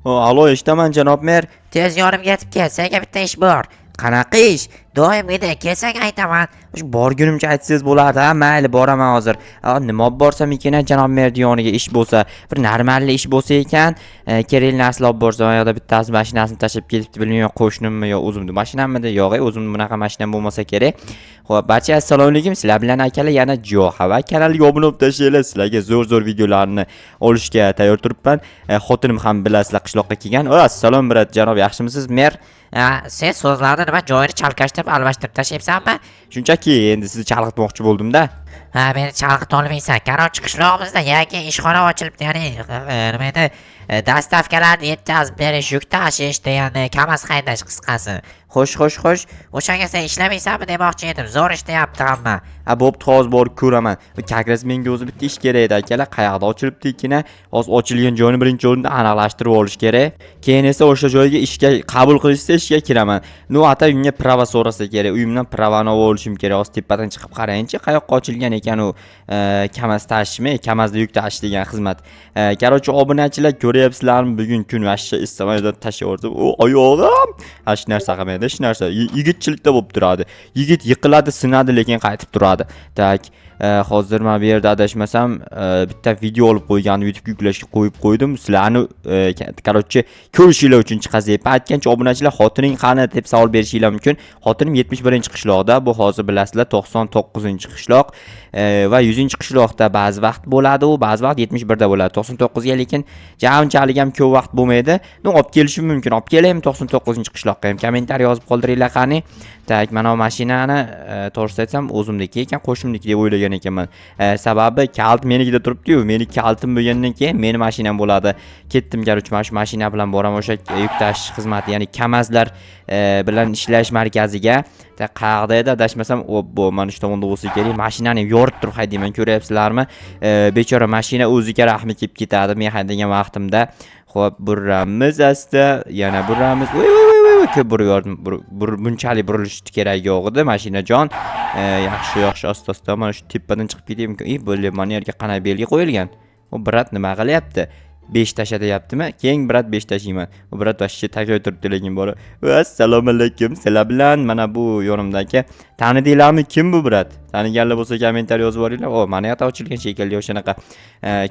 Alo, eshitaman, janob mer. Tez yonimga yetib kel, senga bitta ish bor. Qanaqa ish? Doimgidek, kelsang aytaman. Shu borgunimcha aytsangiz bo'lardi, ha, mayli, boraman hozir. Nima olib borsam ekan, janob merni yoniga ish bo'lsa, bir normalli ish bo'lsa ekan, kerakli narsalar olib borsam, yoqda bittasi mashinasini tashlab ketibdi, bilmayman, qo'shnimmi yo o'zimni mashinammidi, yo'q, o'zimni bunaqa mashinam bo'lmasa kerak. Xo'p, barcha assalomu alaykum. Sizlar bilan akalar yana Joha va kanalga obuna bo'lib tashlanglar. Sizlarga zo'r-zo'r videolarni olishga tayyor turibman. Xotinim ham bilasizlar qishloqqa kelgan. O, assalom брат, janob, yaxshimisiz, mer? Ha, sen so'zlarni nima joyini chalkashtirib almashtirib tashlayapsanmi? Shunchaki endi sizni chalg'itmoqchi bo'ldim-da. Ha, meni chalg'ita olmaysan. Короче, qishlog'imizda yangi ishxona ochilibdi, ya'ni nima edi? Доставка larni yetkazib berish, yuk tashish degani, KAMAZ haydash qisqasi. Xo'sh, xo'sh, xo'sh. O'shanga sen ishlamaysanmi demoqchi edim. Zo'r ishlayapti hamma. Ha, bo'pti, hozir borib ko'raman. Как раз menga o'zi bitta ish kerak edi, akalar. Qayerda ochilibdi ekan? Hozir ochilgan joyini birinchi o'rinda aniqlashtirib olish kerak. Keyin esa o'sha joyga ishga qabul qilishsa, ishga kiraman. Ну, ata unga права so'rasa kerak. Uyimdan права ni olib olishim kerak. Hozir tepadan chiqib qarayinchi, qayoqqa ochilgan ekan u KAMAZ tashishmi, KAMAZda yuk tashish degan xizmat. Короче, obunachilar, ko'ryapsizlarmi, bugun kun вообще issiq tashlayverdim. O, oyog'im. Ha, hech narsa qilmaydi, hech narsa. Yigitchilikda bo'lib turadi. Yigit yiqiladi, sinadi, lekin qaytib turadi. Так, hozir mana bu yerda adashmasam, bitta video olib qo'ygandim, YouTube'ga yuklashga qo'yib qo'ydim. Sizlarni короче, ko'rishinglar uchun chiqazyapman. Aytgancha, obunachilar, xotining qani deb savol berishinglar mumkin. Xotinim 71-qishloqda, bu hozir bilasizlar 99-qishloq va 100-qishloqda ba'zi vaqt bo'ladi u, ba'zi vaqt 71da bo'ladi. 99 ga lekin unchalik ham ko'p vaqt bo'lmaydi. Ну, olib kelishim mumkin. Olib kelaymi 99-qishloqqa ham? Kommentariy yozib qoldiringlar qani. Так, mana bu mashinani, to'g'risini aytsam, o'zimniki ekan, qo'shnimniki deb o'ylagan ekanman. Sababi kalit menikida turibdi-yu, meni kalitim bo'lgandan keyin meni mashinam bo'ladi. Ketdim, короче, mana shu mashina bilan boraman o'sha yuk tashish xizmati, ya'ni KAMAZlar bilan ishlash markaziga. Qayerda edi adashmasam, bu mana shu tomonda bo'lsa kerak. Mashinani yoritib turib haydayman, ko'ryapsizlarmi? Bechora mashina o'ziga rahmi kelib ketadi men haydagan vaqtimda. Xo'p, buramiz asta, yana buramiz. Voy, voy, voy, voy, ko'p burib yubordim. Bunchalik burilishni keragi yo'q edi, mashinajon. Yaxshi, yaxshi, asta asta mana shu tepadan chiqib ketayim. Ey, bo'ldi, mana yerga qanday belgi qo'yilgan? U брат nima qilyapti? 5 tasha deyaptimi? Keyin, брат, 5 tashiyman. U брат вообще takay turibdi lekin bola. Assalomu alaykum. Sizlar bilan mana bu yonimdagi tanidinglarmi, kim bu брат? Taniganlar bo'lsa, kommentariy yozib yuboringlar. O, mana yoqda ochilgan shekilli o'shanaqa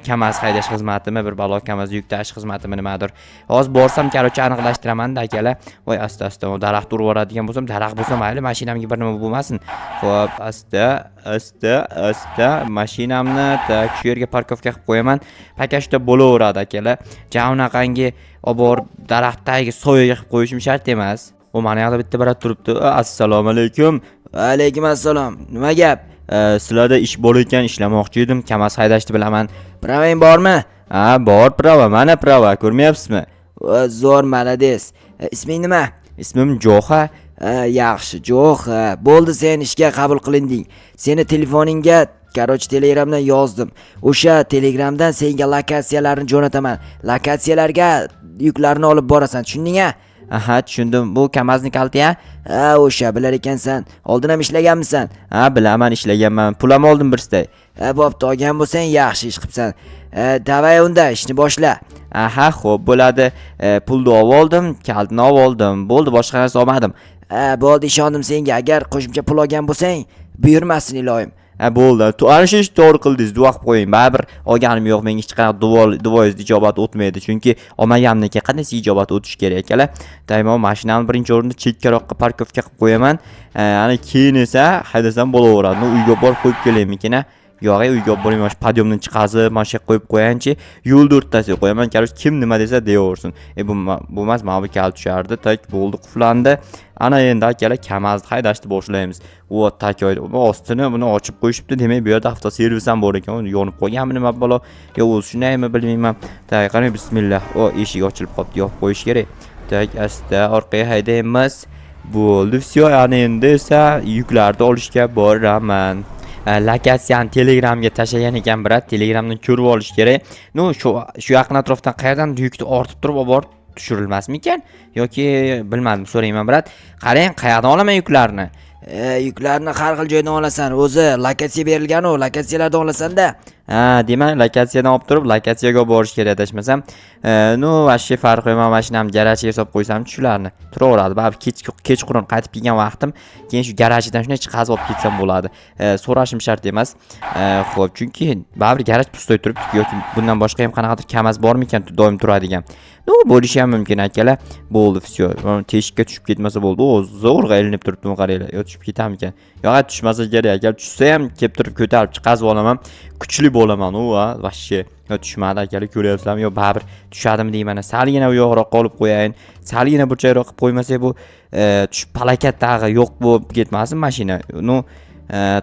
KAMAZ haydash xizmatimi, bir balo KAMAZ yuk tashish xizmatimi nimadir. Hozir borsam, короче, aniqlashtiraman-da, akalar. Voy, asta asta daraxt urib yuboradigan bo'lsam, daraxt bo'lsa mayli, mashinamga bir nima bo'lmasin. Xo'p, asta, asta, asta mashinamni так shu yerga парковка qilib qo'yaman. Пока что bo'laveradi, akalar. Ja unaqangi olib borib daraxt tagiga soyaga qilib qo'yishim shart emas. U mana yoqda bitta брат turibdi. Assalomu alaykum. Alaykum assalom. Nima gap? Sizlarda ish bor ekan, ishlamoqchi edim. KAMAZ haydashni bilaman. Права ng bormi? Ha, bor права, mana права, ko'rmayapsizmi? Va, zo'r, молодец. Isming nima? Ismim Joha. Ha, yaxshi, Jo'xa. Bo'ldi, sen ishga qabul qilinding. Seni telefoningga, короче, Telegramdan yozdim. O'sha Telegramdan senga lokatsiyalarni jo'nataman. Lokatsiyalarga yuklarni olib borasan, tushunding a? Aha, tushundim. Bu KAMAZni kaliti ya? Ha, o'sha, bilar ekansan. Oldin ham ishlaganmisan? Ha, bilaman, ishlaganman. Pul ham oldim bir stay. Ha, bo'pti, olgan bo'lsang yaxshi ish qilibsan. Давай unda ishni boshla. Aha, xo'p bo'ladi. Pulni olib oldim, kalitni olib oldim. Bo'ldi, boshqa narsa olmadim. Ha, bo'ldi, ishondim senga. Agar qo'shimcha pul olgan bo'lsang, buyurmasin iloyim. Ha, bo'ldi. Ana shu ishni to'g'ri qildingiz. Duo qilib qo'ying. Baribir olganim yo'q. Menga hech qanaqa duoyingiz ijobat o'tmaydi. Chunki olmaganimdan keyin qanday ijobat o'tishi kerak, akalar. Tamom, mashinani birinchi o'rinda chekkaroqqa парковка qilib qo'yaman. Ana keyin esa haydasam bo'laveradi. Uyga borib qo'yib kelaymikin, a? Yo'q, uyga olib boring, mana shu подъём dan chiqazib, mana shu yerga qo'yib qo'yayinchi. Yo'lni o'rtasiga qo'yaman. Короче, kim nima desa deyaversin. E, bu emas, mana bu kalit tushardi. Так, bo'ldi, qulflandi. Ana endi, akalar, KAMAZni haydashni boshlaymiz. Вот такой. Bu ostini buni ochib qo'yishibdi. Demak, bu yerda avtoservis ham bor ekan. Yonib qolganmi nima balo? Yo, o'zi shundaymi, bilmayman. Так, qarang, bismillah. O, eshik ochilib qolibdi, yopib qo'yish kerak. Так, asta orqaga haydaymiz. Bo'ldi, всё, ana endi esa yuklarni olishga boraman. Lokatsiyani Telegramga tashlagan ekan брат, Telegramdan ko'rib olish kerak. Ну, shu yaqin atrofdan qayerdan yukni ortib turib olib borib tushirilmasmikan yoki bilmadim, so'rayman брат. Qarang, qayerdan olaman yuklarni? E, yuklarni har xil joydan olasan. O'zi lokatsiya berilgan u, lokatsiyalardan olasan-da. Ha, demak, lokatsiyadan olib turib, lokatsiyaga olib borish kerak adashmasam. Ну, вообще farqi yo'q, man mashinamni garajga solib qo'ysam shularni turaveradi. Baribir kech kechqurun qaytib kelgan vaqtim, keyin shu garajdan shunday chiqazib olib ketsam bo'ladi. So'rashim shart emas. Xo'p, chunki baribir garaj пустой turibdi yoki bundan boshqa ham qanaqadir Kamaz bormikan doim turadigan. Ну, bo'lishi ham mumkin, akalar. Bo'ldi, всё. Teshikka tushib ketmasa bo'ldi. O, zo'rg'a ilinib turibdi, qaranglar. Yo tushib ketamikan? Yo'q, tushmasa kerak. Agar tushsa ham kelib turib ko'tarib chiqazib olaman. Kuchli bo'laman u, ha, вообще. Yo tushmadi, akalar, ko'ryapsizlarmi? Yo baribir tushadimi deyman. Salgina u yoqroq olib qo'yayin. Salgina burchakroq qilib qo'ymasak bu tushib palakat tag'i yo'q bo'lib ketmasin mashina. Ну,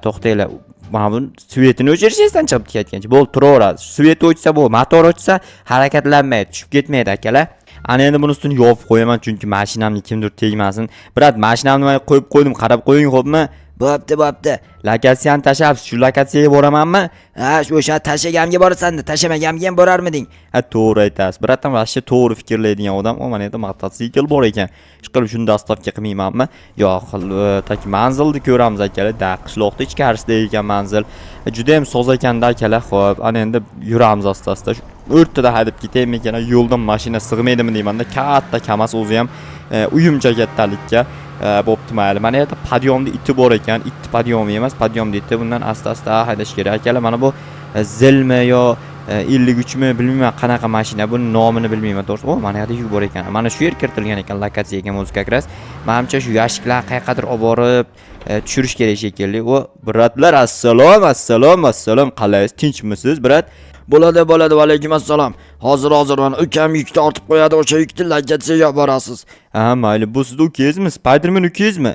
to'xtanglar. Mana bu свет ini o'chirish esdan chiqib ketgancha. Bo'ldi, turaveradi. Свет o'chsa bu, motor o'chsa harakatlanmaydi, tushib ketmaydi, akalar. Ana endi buni ustini yopib qo'yaman, chunki mashinamni kimdir tegmasin. Брат, mashinamni man qo'yib qo'ydim, qarab qo'ying, xo'pmi? Bo'pti, bo'pti. Lokatsiyani tashlabsiz, shu lokatsiyaga boramanmi? Ha, shu o'sha tashlagamga borasan-da, tashlamagamga ham borarmiding? Ha, to'g'ri aytasiz. Брат am вообще to'g'ri fikrlaydigan odam. O, mana yerda mototsikl bor ekan. Ishqilib shuni доставка qilmaymanmi? Yo'q, так manzilni ko'ramiz, akalar. Da, qishloqda ichkarisida ekan manzil. Juda ham soz ekanda, akalar. Xo'p, ana endi yuramiz asta-asta. Shu o'rtada haydab ketaymikan, yo'ldan mashina sig'maydimi deymanda. Katta Kamaz o'zi ham uyimcha kattalikka. Bo'pti, mayli. Mana yerda подъём da iti bor ekan. Itni подъём i emas, подъём da iti. Bundan asta-asta haydash kerak, akalar. Mana bu Zilmi yo 53 mi, bilmayman qanaqa mashina, buni nomini bilmayman to'g'risi. O, mana yerda yuk bor ekan. Mana shu yer kiritilgan ekan lokatsiyaga o'zi как раз. Manimcha shu yashiklar qayoqqadir olib borib tushirish kerak shekilli. O, брат lar, assalom, assalom, assalom. Qalaysiz, tinchmisiz, брат? Bo'ladi, bo'ladi, va alaykum assalom. Hozir, hozir mana ukam yukni ortib qo'yadi, o'sha yukni lokatsiyaga olib borasiz. Ha, mayli, bu sizni ukangizmi? Spiderman ukangizmi?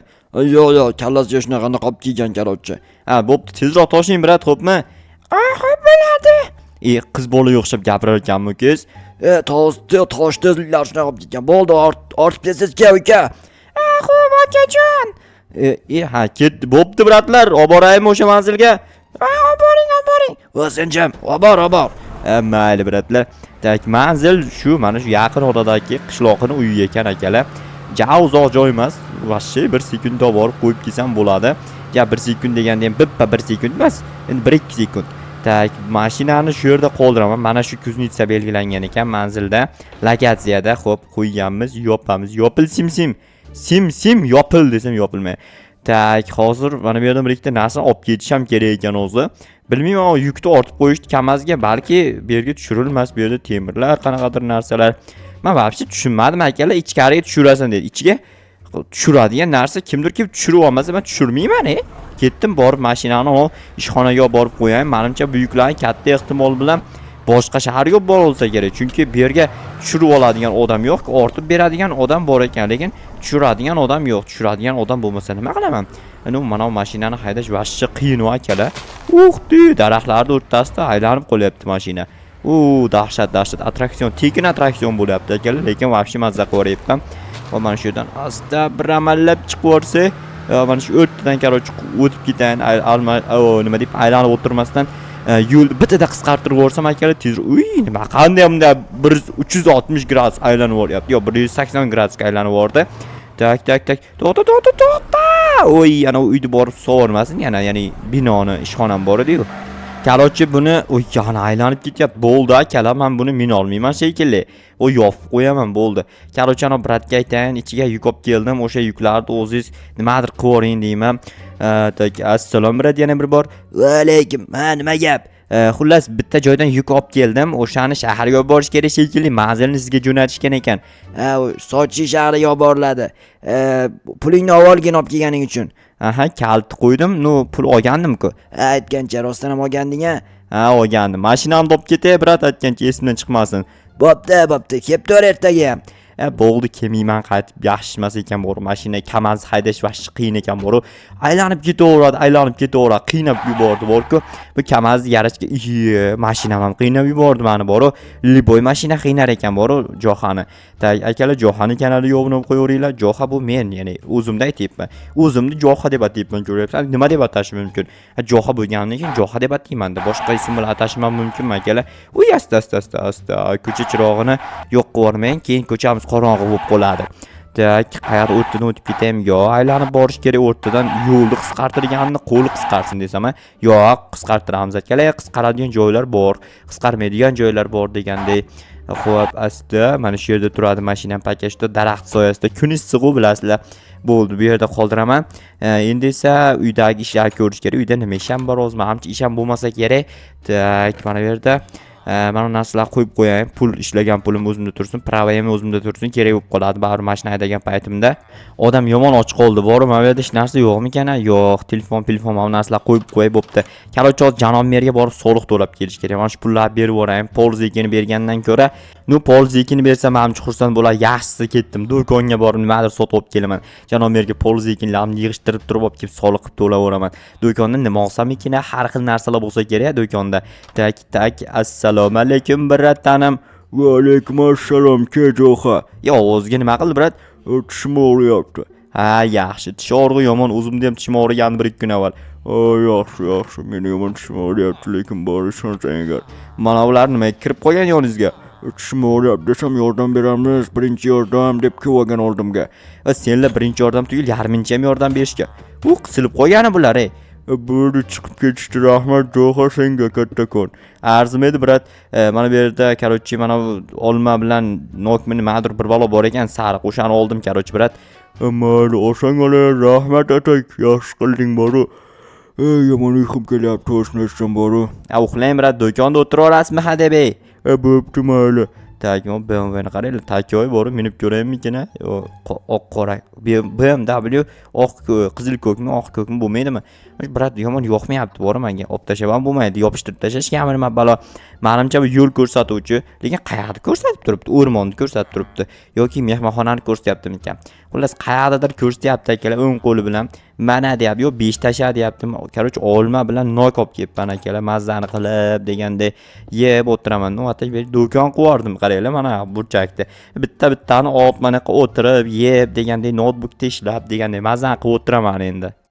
Yo'q, yo'q, kallasiga shunaqa niqob kiygan, короче. Ha, bo'pti, tezroq toshing, брат, xo'pmi? Ha, xo'p bo'ladi. E, qiz bolaga o'xshab gapirar ekanmi ukangiz? E, tosh, tosh tezliklar shunaqa olib ketgan. Bo'ldi, ortib tez kel, uka. Ha, xo'p, akajon. E, e, ha, ketdi. Bo'pti, брат lar, olib boraymi o'sha manzilga? Ha, olib boring, olib boring. Va senjam, olib bor, olib bor. E, mayli, брат lar. Так, manzil shu, mana shu yaqin oradagi qishloqini uyi ekan, akalar. Ja uzoq joy emas. Вообще bir sekundda olib borib qo'yib kelsam bo'ladi. Ja bir sekund deganda ham bitta bir sekund emas, endi 1-2 sekund. Так, mashinani shu yerda qoldiraman. Mana shu кузница belgilangan ekan manzilda. Lokatsiyada, xo'p, qo'yganmiz, yopamiz. Yopil sim sim. Sim sim yopil desam yopilmaydi. Так, hozir mana bu yerdan bir ikkita narsani olib ketish ham kerak ekan o'zi. Bilmayman, o yukni ortib qo'yishdi Kamazga, balki bu yerga tushirilmas, bu yerda temirlar, qanaqadir narsalar. Men вообще tushunmadim, akalar, ichkariga tushirasan dedi. Ichiga tushiradigan narsa kimdir kelib tushirib olmasa, men tushirmayman, e. Ketdim, borib mashinani o ishxonaga olib borib qo'yayin. Menimcha bu yuklarni katta ehtimol bilan boshqa shaharga olib borilsa kerak. Chunki bu yerga tushirib oladigan odam yo'q, ortib beradigan odam bor ekan, lekin tushiradigan odam yo'q. Tushiradigan odam bo'lmasa nima qilaman? Endi mana bu mashinani haydash вообще qiyin akalar. Ух ты, daraxtlarning o'rtasida aylanib qolyapti mashina. U dahshat, dahshat attraksion, tekin attraksion bo'lyapti, akalar, lekin вообще mazza qilib yuboryapman. Va mana shu yerdan asta bir amallab chiqib yuborsak, mana shu o'rtadan, короче, o'tib ketayin, alma, nima deb aylanib o'tirmasdan yo'lni bittada qisqartirib yuborsam, akalar, tez. Uy, nima, qanday bunday 1 360 gradus aylanib yuboryapti? Yo'q, 180 gradusga aylanib yubordi. Так, так, так, to'xta, to'xta, to'xta. Oy, yana uyni borib sovormasin yana, ya'ni binoni, ishxonam bor edi-yu. Короче, buni, oy, yana aylanib ketyapti. Bo'ldi, akalar, men buni mina olmayman shekilli. O, yopib qo'yaman, bo'ldi. Короче, ana брат ga aytayin, ichiga yuk olib keldim. O'sha yuklarni o'zingiz nimadir qilib yuboring deyman. Так, assalom, брат, yana bir bor. Va alaykum. Ha, nima gap? Xullas, bitta joydan yuk olib keldim. O'shani shaharga olib borish kerak shekilli. Manzilni sizga jo'natishgan ekan. Ha, u Sochi shahriga olib boriladi. E, pulingni olib olgin olib kelganing uchun. Aha, kaliti qo'ydim. Ну, pul olgandim-ku. Ha, aytgancha rostdan ham olganding a? Ha, olgandim. Mashinamni olib ketay, брат, aytgancha esimdan chiqmasin. Bo'pti, bo'pti. Kelib tur ertaga ham. E, bo'ldi, kelmayman qaytib, yaxshi emas ekan bu mashina Kamaz haydash вообще qiyin ekan boru. Aylanib ketaveradi, aylanib ketaveradi, qiynab yubordi borku. Bu Kamazni yarashga, iye, mashinam ham qiynab yubordi mani boru. Любой mashina qiynar ekan boru Johani. Так, akalar, Johani kanaliga obuna bo'lib qo'yaveringlar. Joha bu men, ya'ni o'zimda aytyapman. O'zimni Joha deb atayapman, ko'ryapsan. Nima deb atashim mumkin? Ha, Joha bo'lgandan keyin Joha deb atayman-da. Boshqa ism bilan atashim ham mumkinmi, akalar? Uy, asta asta asta asta ko'cha chirog'ini yo'q qilib yubormang, keyin ko'chamiz qorong'i bo'lib qoladi. Так, qayerda o'rtadan o'tib ketaymi? Yo, aylanib borish kerak o'rtadan. Yo'lni qisqartirganni qo'li qisqarsin desam, a? Yo'q, qisqartiramiz, akalar. Qisqaradigan joylar bor, qisqarmaydigan joylar bor degandek. Xo'p, asta mana shu yerda turadi mashinam, пока что daraxt soyasida. Kun issiq-u, bilasizlar. Bo'ldi, bu yerda qoldiraman. Endi esa uydagi ishlarni ko'rish kerak. Uyda nima isham bor o'zi? Manimcha, isham bo'lmasa kerak. Так, mana bu yerda mana bu narsalarni qo'yib qo'yayin. Pul, ishlagan pulim o'zimda tursin, права ham o'zimda tursin, kerak bo'lib qoladi baribir mashina haydagan paytimda. Odam yomon och qoldi. Borib, mana bu yerda hech narsa yo'qmikan? A? Yo'q, telefon, mana bu narsalar qo'yib qo'yay, bo'pti. Короче, hozir janob merga borib soliq to'lab kelish kerak. Mana shu pullarni berib yuborayin. Polzikini bergandan ko'ra, ну, polzikini bersam manimcha xursand bo'ladi. Yaxshisi ketdim. Do'konga borib nimadir sotib olib kelaman. Janob merga polzikinlarni yig'ishtirib turib olib kelib soliq qilib to'layveraman. Do'konda nima olsam ekan? Har xil narsalar bo'lsa kerak do'konda. Так, так, assalomu alaykum, братан im. Va alaykum assalom, kejo'xa. Yo, ovozga nima qildi, брат? Tishim og'riyapti. Ha, yaxshi. Tish og'rig'i yomon. O'zimda ham tishim og'rigan bir ikki kun avval. Ha, yaxshi, yaxshi. Meni yomon tishim og'riyapti, lekin bor ishonsang agar. Mana bular nimaga kirib qolgan yoningizga? Tishim og'riyapti desam, yordam beramiz, birinchi yordam deb kelib olgan oldimga. Va senlar birinchi yordam tugul, yarminchi ham yordam berishga. U qisilib qolgani bular, ey. Bo'ldi, chiqib ketishdi. Rahmat, Jo'xa, senga kattakon. Arzimaydi, брат. Mana bu yerda, короче, mana bu olma bilan nokmi, nimadir bir balo bor ekan, sariq. O'shani oldim, короче, брат. Mayli, olsang olar, rahmat atak, yaxshi qilding boru. Ey, yomon uyqum kelyapti, o'shni ichsam boru. A, uxlang, брат, do'konda o'tiraverasizmi ha deb, ey. Bo'pti, mayli. Так, BMWni qaranglar, takoy borib minib ko'raymikin, a? Yo, oq qora BMW oq qizil ko'kmi, oq ko'kmi bo'lmaydimi? Брат, yomon yoqmayapti bor menga. Olib tashlab ham bo'lmaydi, yopishtirib tashlashganmi nima balo. Manimcha, bu yo'l ko'rsatuvchi, lekin qayerda ko'rsatib turibdi? O'rmonni ko'rsatib turibdi yoki mehmonxonani ko'rsatyaptimikan? Xullas, qayerdadir ko'rsatyapti, akalar, o'ng qo'li bilan. Mana deyapti, yo besh tasha deyaptimi? Короче, olma bilan nok olib kelibman, akalar, mazzani qilib degandek yeb o'tiraman. Ну, atash do'kon qilib yubordim, qaranglar, mana burchakda. Bitta bittani olib, mana o'tirib yeb degandek, noutbukda ishlab degandek mazani qilib o'tiraman endi.